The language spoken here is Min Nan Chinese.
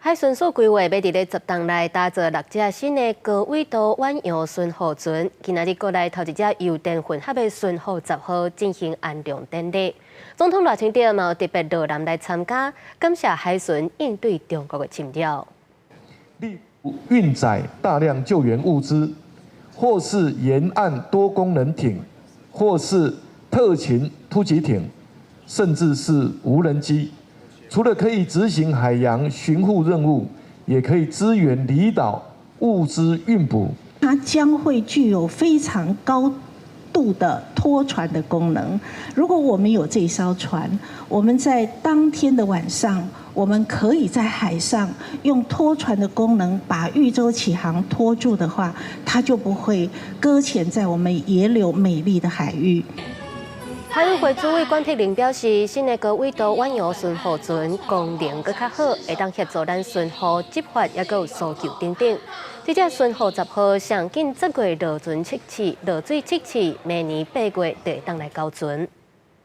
海巡署規劃欲佇咧10冬內打造六隻新的高緯度遠洋巡護船，今仔日閣來頭一隻油電混合的巡護十號進行安裝典禮。總統賴清德嘛有特別落南來參加，感謝海巡應對中國的侵擾。運載大量救援物資，或是沿岸多功能艇，或是特勤突擊艇，甚至是無人機。除了可以執行海洋巡護任務，也可以支援離島物資運補。它將會具有非常高度的拖船的功能。如果我們有這艘船，我們在當天的晚上，我們可以在海上用拖船的功能把漁舟啟航拖住的話，它就不會擱淺在我們野柳美麗的海域。海委會主委管碧玲表示，新的高緯度遠洋巡護船功能閣較好，會當協助咱巡護執法，抑閣有搜救等等。這隻巡護十號上緊10月落船測試，落水測試，明年8月就會當來交船。